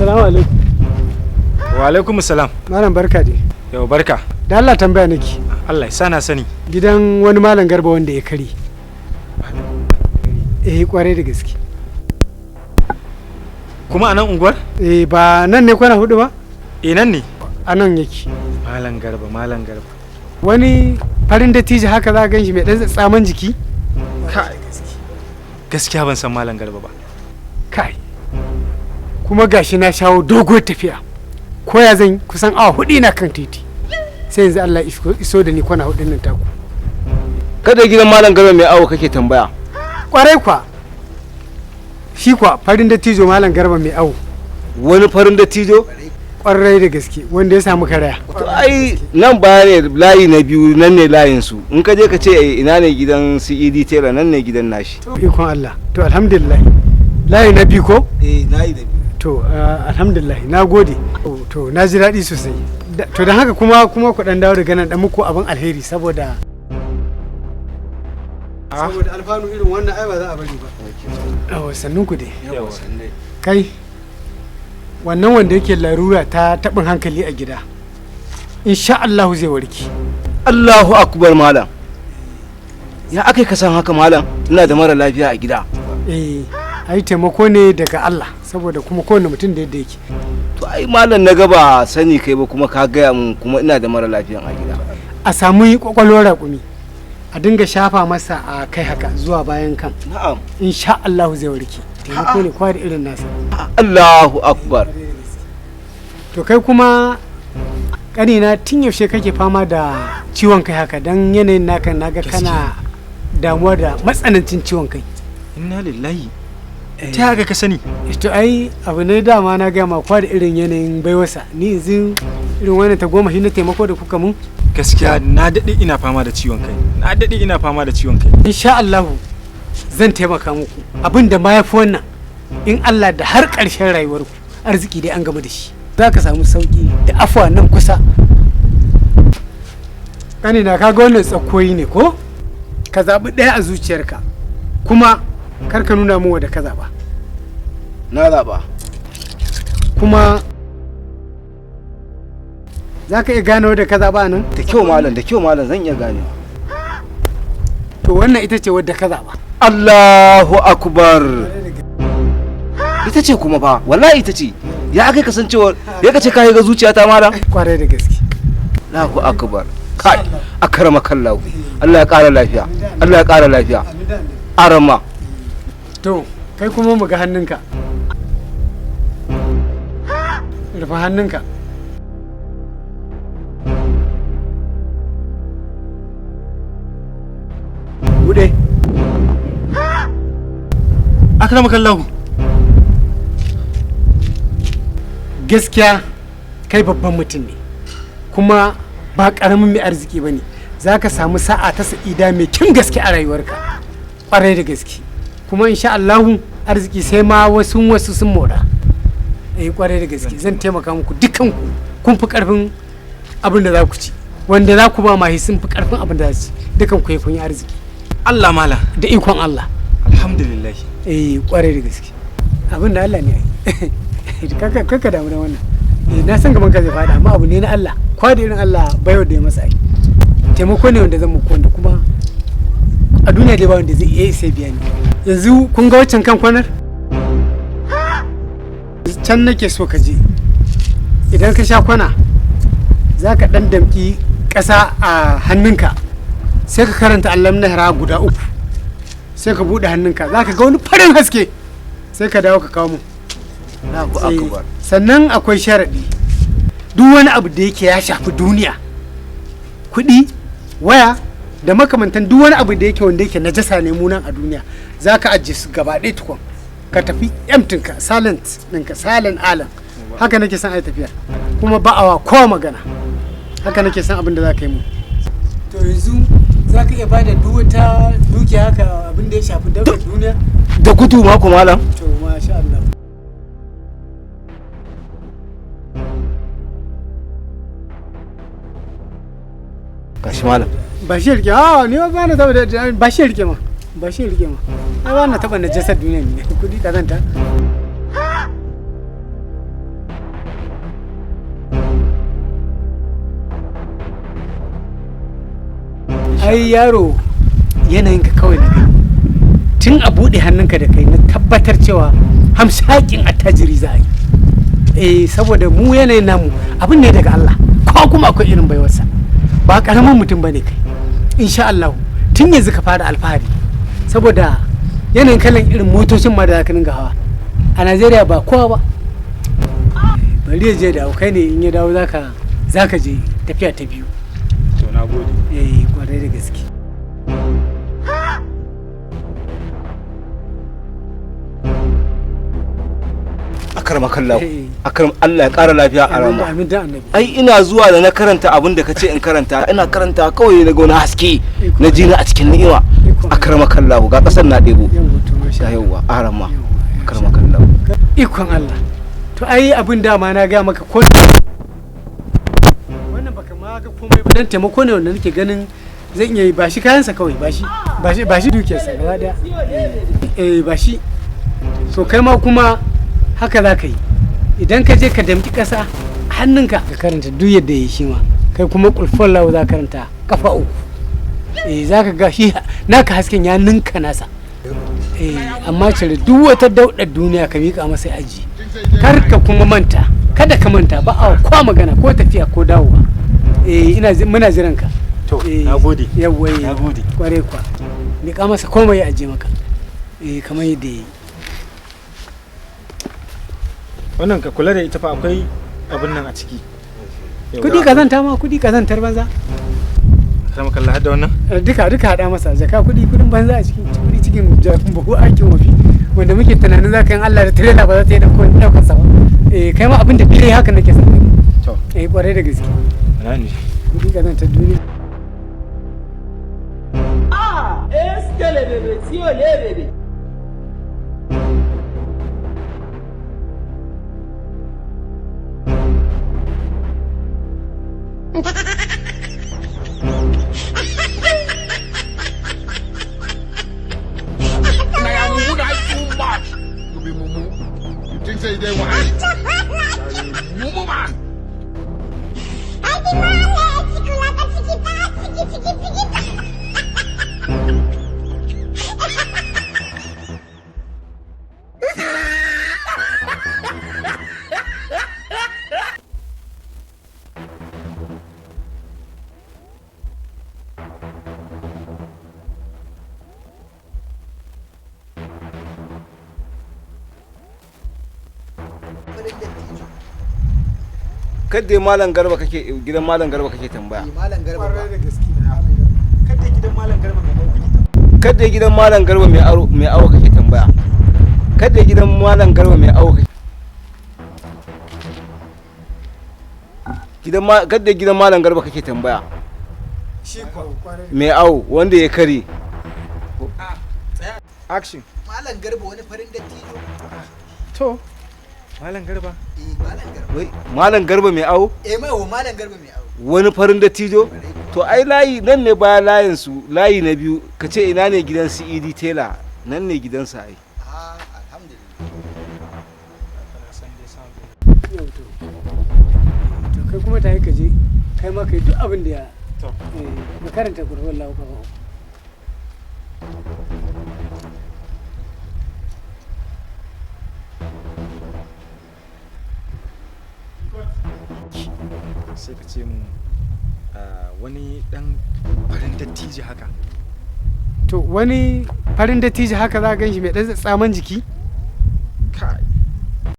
Salamu alaikum. Wa alaikum salam. Malam, barka dai. Yau, barka. Da Allah, tambaya nake. Allah ya sana sani. Gidan wani Malam Garba wanda ya kare. Eh, kwarai da gaske. Kuma a nan unguwar? Eh, ba nan ne kwana hudu ba? Eh, nan ne. A nan yake. Malam Garba, Malam Garba. Wani farin dattijo haka za a gan shi mai ɗan tsaman jiki. Kai. Gaskiya ban san Malam Garba ba. Kai. Kuma gashi na shawo doguwar tafiya. Ko ya zan kusan awa 4 ina kan titi. Sai yanzu Allah iso da ni kwana hudun nan taku. Kada gidan Malam Garba mai awo kake tambaya? Kwarai kwa. Shi kwa farin dattijo Malam Garba mai awo. Wani farin dattijo? Kwarai da gaske, wanda ya samu karaya. To ai nan baya ne, layi na biyu, nan ne layin su. In ka je ka ce ina ne gidan CED Tela, nan ne gidan nashi. Ikon Allah. To alhamdulillah. Layi na biyu ko? Eh, layi na biyu. To alhamdulillah, na gode. To na ji daɗi sosai. To don haka kuma ku dan dawo daga nan dan muku abin alheri saboda alfanu irin wannan ai ba za a bari ba. Yawa, sannun ku dai. Kai, wannan wanda yake larura ta taɓin hankali a gida, insha Allah zai warke. Allahu akbar, malam. Ya akai ka san haka, malam? Ina da mara lafiya a gida. Eh, ai taimako ne daga Allah, saboda kuma kowane mutum da yadda yake. To ai malam, na ga ba sani kai ba, kuma ka gaya mun kuma ina da mara lafiyan a gida. A samu kwakwalwar raƙumi a dinga shafa masa a kai haka zuwa bayan kan. Na'am. Insha Allah zai warke. Taimako ne kwa da irin nasa. Allahu akbar. To kai kuma ƙanina, tun yaushe kake fama da ciwon kai haka? Don yanayin naka naga kana damuwa da matsanancin ciwon kai. Inna lillahi. Ta haka ka sani? To ai abu ne dama na gaya ma, kwa da irin yanayin baiwarsa. Ni yanzu irin wannan ta goma shi na taimako da kuka mun. Gaskiya na daɗe ina fama da ciwon kai. Na daɗe ina fama da ciwon kai. Insha Allah zan taimaka muku. Abin da ma ya fi wannan, in Allah da har ƙarshen rayuwarku arziki dai an gama da shi. Za ka samu sauki da afuwa nan kusa. Ƙanina, ka ga wannan tsakkoyi ne ko? Ka zaɓi ɗaya a zuciyarka, kuma kar ka nuna min wadda ka zaɓa. Na zaɓa. Kuma za ka iya gane wadda ka zaɓa nan? Da kyau malam, da kyau malam, zan iya ganewa. To wannan ita ce wadda ka zaɓa. Allahu akbar. Ita ce kuma fa, wallahi ita ce. Ya kai kasancewa ya kace ka ga zuciyata, malam? Kwarai da gaske. Allahu akbar. Kai, akrama kallahu. Allah ya ƙara lafiya. Allah ya ƙara lafiya. Arama. To kai kuma mu ga hannunka. Rufe hannunka. Buɗe. Akrama kallahu. Gaskiya kai babban mutum ne, kuma ba ƙaramin mai arziki ba ne. Za ka samu sa'a ta sa'ida mai kyan gaske a rayuwarka. Ƙwarai da gaske. Kuma insha Allahu arziki sai ma wasu sun mora. Eh, ƙwarai da gaske zan taimaka muku dukkanku. Kun fi ƙarfin abin da za ku ci. Wanda za ku ba mahi sun fi ƙarfin abin da za su ci. Dukkan ku kun yi arziki. Allah malam. Da ikon Allah. Alhamdulillah. Eh, ƙwarai da gaske. Abin da Allah ne ai. Kaka damu da wannan. Eh, na san gaban ka zai faɗi, amma abu ne na Allah. Kwa da irin Allah baiwa da ya masa ai. Taimako ne wanda zan muku, wanda kuma a duniya dai ba wanda zai iya sai biya ni. Yanzu kun ga waccan kan kwanar? Can nake so ka je. Idan ka sha kwana, za ka ɗan damƙi ƙasa a hannunka. Sai ka karanta Allam Nahra guda 3. Sai ka buɗe hannunka, za ka ga wani farin haske. Sai ka dawo ka kawo mu. Allahu akbar. Sannan akwai sharaɗi. Duk wani abu da yake ya shafi duniya, kuɗi, waya da makamantan duk wani abu da yake wanda yake najasa ne munan a duniya, za ka ajiye su gaba ɗaya tukun. Ka tafi emptinka, silent ɗinka, silent alam. Haka nake son ai tafiyar. Kuma ba awa kowa magana. Haka nake son abin da za ka yi mu. To yanzu za ka iya bada duk wata dukiya haka abin da ya shafi daular duniya? Da gudu ma ku malam. To masha Allah. Gashi malam. Ba shi rike, a ni ba na taba, ba shi rike ma, ba shi rike ma. Ai ba na taba najasar duniya ne, kudi kazanta. Ai yaro, yanayinka kawai na gani tun a buɗe hannunka da kai na tabbatar cewa hamshakin attajiri za a yi. Eh, saboda mu yanayin namu abin ne daga Allah, ko kuma akwai irin baiwarsa, ba karamin mutum bane kai. Insha Allah tun yanzu ka fara alfahari, saboda yanayin kalan irin motocin ma da zaka dinga hawa a Najeriya ba kowa ba. Bari ya je dawo, kai ne in ya dawo zaka je tafiya ta biyu. To, na gode. Eh, kwarai da gaske. Akarma kallahu. Eh. Akram, Allah ya ƙara lafiya a Amin rama. amin da annabi. Ai ina zuwa da na karanta abin da kace in karanta, ina karanta kawai na ga wani haske, na ji ni a cikin ni'ima. Akrama kallahu, ga kasar na ɗebo. Yawwa, to masha ga Allah. Yawwa, arama. Yawwa, Akrama kallahu. Ikon Allah. To ai abin dama na gaya maka, ko wannan baka ma ga komai ba, dan taimako ne wanda nake ganin zan iya yi. Ba shi kayansa kawai, ba shi, ba shi, ba shi dukiyarsa gaba daya. Eh, ba shi. To kai ma kuma haka za ka yi, idan ka je ka damki kasa hannunka ka karanta duk yadda ya yi shi ma, kai kuma kulfon lawo za ka karanta kafa uku. Eh, za ka ga shi naka hasken ya ninka nasa. Eh, amma cire duk wata daudar duniya ka miƙa masa ya aji. Kar ka kuma manta, kada ka manta ba a kwa magana ko tafiya ko dawowa. Eh, muna jiran ka. To, Eh, na gode. Yawwa, eh. Na gode. Kware kwa, miƙa masa komai ya aje maka, eh, kamar yadda ya yi. Wannan ka kula da ita fa, akwai abin nan a ciki. Yawwa. Kudi kazanta ma, kudi kazantar banza. Akrama kallahu, har da wannan? Eh, duka duka haɗa masa jaka kudi, kudin banza a cikin kudi, cikin jakin buhu aikin wafi wanda muke tunanin za ka yi Allah da tirela ba za ta yi ɗaukar sa ba. Eh, kai ma abin da kai haka nake son gani. To. Eh, kwarai da gaske. Na ne. Kudi kazantar duniya. Na ya mumu na too much. You be mumu. You think say you dey wise? You are a mumu man. Kadai malam Garba kake, gidan malam Garba kake tambaya? Malam Garba ba. Da gaske. Kada gidan malam Garba mai awo kake tambaya. Kadai gidan malam Garba mai aro, mai awo kake tambaya? Kadai gidan malam Garba mai awo kake gidan ma, kadai gidan malam Garba kake tambaya? Shi kwa kwarai. Mai awo wanda ya kare. Action. Malam Garba wani farin dattijo. To, malam Garba. Eh, Malam Garba. Wai malam Garba mai awo? Eh, mai wa Malam Garba mai awo. Wani farin dattijo? To ai layi nan ne, baya layin su, layi na biyu, ka ce ina ne gidan CED Taylor, nan ne gidansa ai. Ah, alhamdulillah. Yau to. To kai kuma tayi ka je kai ma kai duk abin da ya To. Eh, ka karanta kurwan lawo kafa uku. Sai ka ce mu wani dan farin dattijo haka. To wani farin dattijo haka za ka gan shi mai ɗan tsaman jiki. Kai.